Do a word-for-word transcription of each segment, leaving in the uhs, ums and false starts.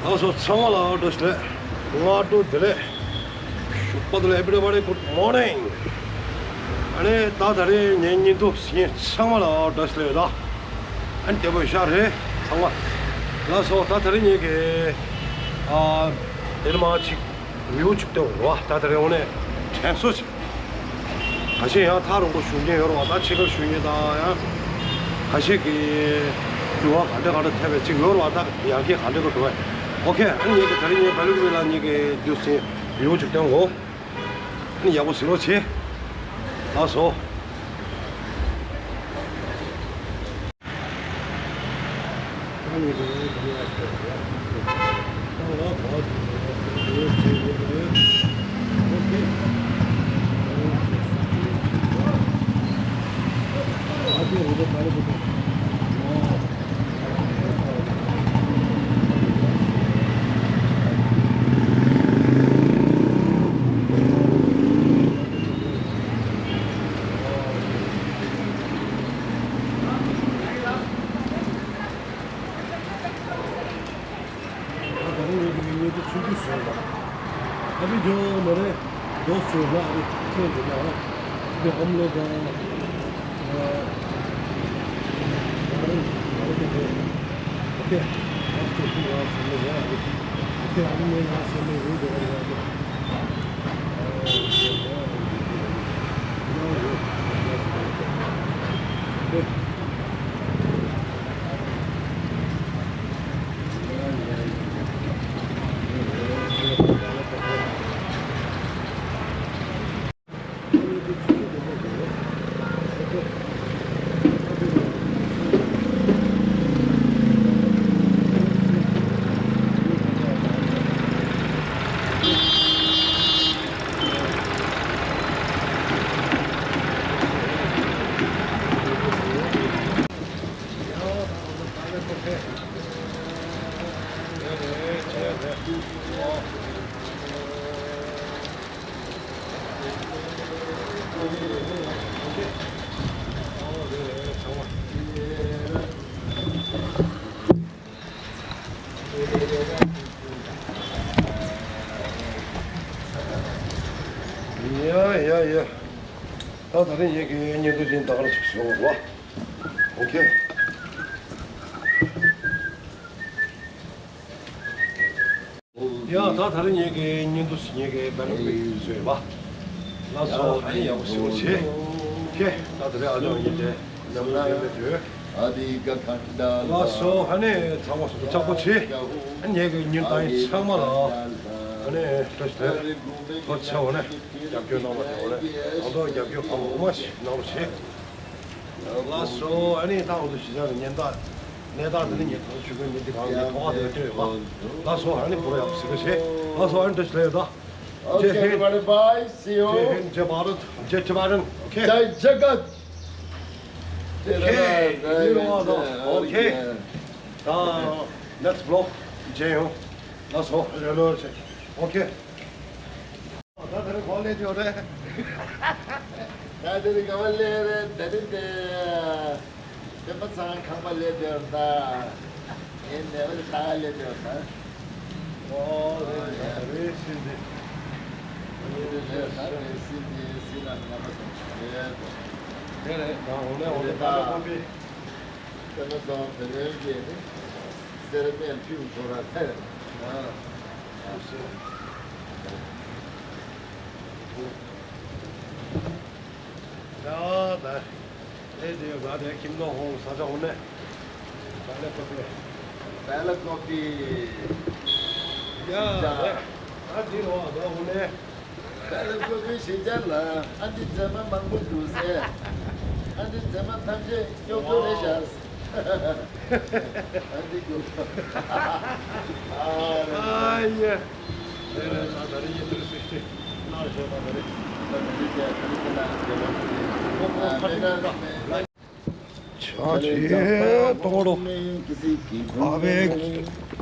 ལགས་སོ། ཚང་མ་ལ་བཀྲ་ཤིས་བདེ་ལེགས། སྔ་དྲོ་བདེ་ལེགས། ཞོགས་པ་བདེ་ལེགས། Everybody, good morning. ཨ་ནི་ད་ད་རེས་ངའི་བརྙན་ཐུང་གཟིགས་མཁན་ཚང་མ་ལ་བཀྲ་ཤིས་བདེ་ལེགས་ད། ཨ་ནི་བདེ་པོ་ཤག་རེད་ཚང་མ། ལགས་སོ། ད་ད་རེས་ངེད་ཀྱི་ཨ་དེ་ནས་མར་ཅིག་བིའུ་ཅིག་སྟོན་རོགས། ད་ད་རེས་དངོས་གནས་དྲན་གསོ་ཅིག་ཁ་ཤས་ཡང་ཐག་རིང་པོ་བཞུགས་མཁན་ཡོད་རེད་བ། ད་ཕྱི་རྒྱལ་བཞུགས་མཁན་དང་ཡང་ཁ་ཤས་ཀྱིས་འགྱུར་བ་ག་འདྲ་ག་འདྲ་ཐེབས་པའི་ཅིག་ཡོད་རེད་བ། ད་ཡར་རྒྱས་ག་འདྲ་ག་འགྲོ་བས། ཨོ་ཁེ། ཨ་ནི་ངེད་ཀྱི་ད་རེས་ངའི་བལ་ཡུལ་ལ་ངེད་ཀྱི་རྒྱུ་སྲིན་བིའུ་ཅིག་སྟོན་གོ། ཨ་ནི་ཡག་པོ་གཟིགས་རོགས་བྱེད། ལགས་སོ། ད་རུང་ཡོད་པའི་ཉེ་དུ་ཆུང་དུས་སོང་ལ། ཨ་ཕི་ཇོ་མ་རེད། རྡོ་སོང་ལ་ཨ་ཕི་ཚོད་འདི་ལ། ཨ་ཕི་ཨམ་ལོ་དང་། ཨ་ཨ་རེ་ཨ་རེ་དེ་དེ། ཨོ་ཁེ། ཨ་ཕི་ཚོད་ལ་སོང་ལ་ཡ་ཨ་ཕི། ཨོ་ཁེ། ཨ་ཕི་མེད་ལ་སོང་ལ་ཡོད་དེ་ཨ་ཕི་ཨ་ཕི། ཡ་ཡ་ཡ། ད་ད་རིང་ངེད་ཀྱི་བརྙན་ཐུང་ཅིག་ད་ག་རང་ཞིག་བཟོ་དགོས་རེད་བ། ཨོ་ཁེ། ཡ། ད་ད་རིང་ངེད་ཀྱི་བརྙན་ཐུང་ཞིག་ངེད་ཀྱི་བལ་ཡུལ་བཟོས་པ། ལགས་སོ། ཨ་ནི་ཡག་པོ་ཞིག་བྱེད། ཁེ། ད་ད་རིང་ཨ་ཅག་ངེད་ཀྱི་ནམ་ལངས་ཡིན་པའི་དུས། ལགས་སོ། ཨ་ནི་ཚང་མ་སོ་སོ་ཚགས་པོ་བྱེད། ཨ་ནི་ངེད་ཀྱི་བརྙན་ཐུང་ཚང་མ་ལ་ཨ་ནི་བཀྲ་ཤིས་བདེ་ལེགས། ཐུགས་རྗེ་ཆེ། འོ་ན་རྒྱབ་སྐྱོར་གནང་བ་དེ། འོ་ན་ད་དུང་རྒྱབ་སྐྱོར་གང་མང་མང་ཞིག་གནང་རོགས་བྱེད། ལགས་སོ། ཨ་ནི་ད་འོ་ཚོ་གཞིས་ཆགས་ཀྱི་ཉེན་བརྡ་གནས་སྟངས་དེ་ནི་ངས་ད་ཆུ་ཁོལ་ཉིན་དེ་གང་གི་ཐོག་ཁ་དེ་སྤྲད་ཡོད་པ། ལགས་སོ། ཨ་ནི་བུ་ར་ཡག་པོ་ཞིག་བྱེད། ལགས་སོ། ཨ་ནི་བཀྲ་ཤིས་བདེ་ལེགས་ད། Okay, everybody, bye. See you. Jai Hind, Jai Bharat, Jai Tibetan. Okay. Jai Jagat. Okay. Okay. ད་next vlog མཇལ་ཡོང་། ལགས་སོ། རེ་ལོ་རེ་བྱེད། Okay. ད་དེ་རིང་ག་པར་སླེབས་ཡོད་རེད། ད་དེ་རིང་ག་པར་སླེབས་རེད། ད་རིང་དེ་སྟོན་པ་ཚང་ཁང་པ་སླེབས་ཡོད་ད། ངའི་ནེ་བ་ལ་ད་སླེབས་ཡོད་ད། ཨོ་རེད་རེད་རེད། སྲིད་འདི། རེད་རེད་རེད། ད་རེད། སྲིད་འདི་སྲིད་ན་ང་པ་སོང་རེད། དེ་རེད་ད། འོ་ལེ་འོ་ལེ། ད་ལེ་ཁོང་པི། དེ་ནས་བཟུང་བོད་ལྗོངས་ཀྱི་ནི་སེར་སྨད་ཕུལ་འགྲོ་ར་ཐལ། ཡ་ད་ཨེ་དེ་ང་དེ་ཁྱིམ་ནང་ཧོང་ས་ཆ་འོ་ནས་བལ་ལ་ཀོ་པི། བལ་ལ་ཀོ་པི། ཡ་ད་ཨ་དེ་རོ་ད་འོ་ནས། ད་ལ་ཀོ་པི་ཞིག་ཅར་ལ་ཨ་འདི་མཛེས་མ་མང་པོ་འདུག་ཟེར། ཨ་འདི་མཛེས་མ་ཐམས་ཅད་སྐྱོ་སྐྱོ་རེད་ཤག་ཨ་འདི་སྐྱོ་སྐྱོ། ཨ་ཡེ། དེ་ནས་ད་ད་རེས་ཡིན་དུས་སྲིད་ཅིག་ནར་ཞོག་ད་ད་རེས། ད་ད་རེས་ད་ད་རེས་ད་ད་རེས་ད་ད་རེས། ཆ་ཆེ་གཏོང་རོགས། ཨ་བེ།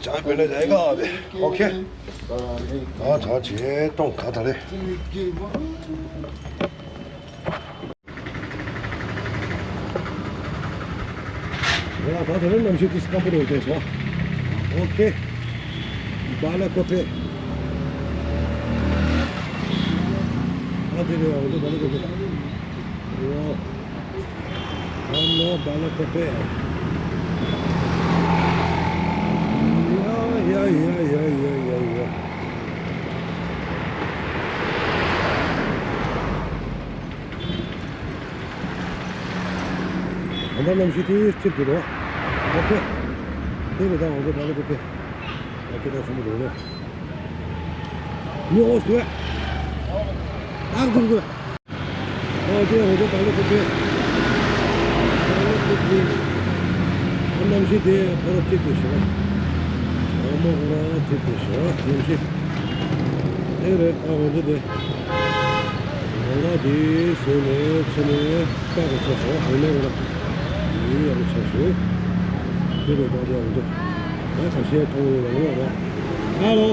ཆ་དགོས་ན་ཡ་ག་ཨ་བེ། ཨོ་ཁེ། ཨ་ཆ་ཆེ་གཏོང་ག་ད་རེ། ཡ་ད་ད་རེ་གནམ་གཤིས་དེ་སྐམ་པོ་རེད་དེ་སོ། ཨོ་ཁེ། བ་ལ་ཀོ་པེ། ཨ་དེ་རེད་བ། འོ་དེ་བ་ལ་ཀོ་པེ། འོ། ཨ་ནོ་བ་ལ་ཀོ་པེ། ཡ་ཡ་ཡ། ད་ལྟ་གནམ་གཤིས་དེ་ཚིབ་འདུག་རོ། ཨོ་ཁེ། དེ་རེད། ད་འོ་དེ་བ་ལ་ཀོ་པེ། ཨོ་ཁེ། ད་ཚོང་པ་འགྲོ་རོགས། མི་འོ་ཟེར། ཨག་འདུག་འདུག་ཨོ་དེ་འོ་དེ་བ་ལ་ཀོ་པེ། བ་ལ་ཀོ་པེ། ཨ་གནམ་གཤིས་དེ་ཁོ་ར་ཚིབ་འདུག་ཞེས་པ། ཨ་མ་ཁོ་ར་ཚིབ་འདུག་ཞེས་པ། གནམ་གཤིས་དེ་རེད། ཨ་འོ་དེ་དེ། ང་ལ་དེ་བཟོས་ནས་ཕྱི་ནས་ལྟ་དགོས་ཆགས་སོང་། ཧ་ལས་ང་ལ་ཡིན་ཡག་པོ་ཆགས་སོང་། དེ་རེད། ད་དེ་ཡག་པོ་འདུག་ད་ཁ་ཤས་མཐོང་ཡོད་ལ་ངོ་ར། ཧ་ལོ།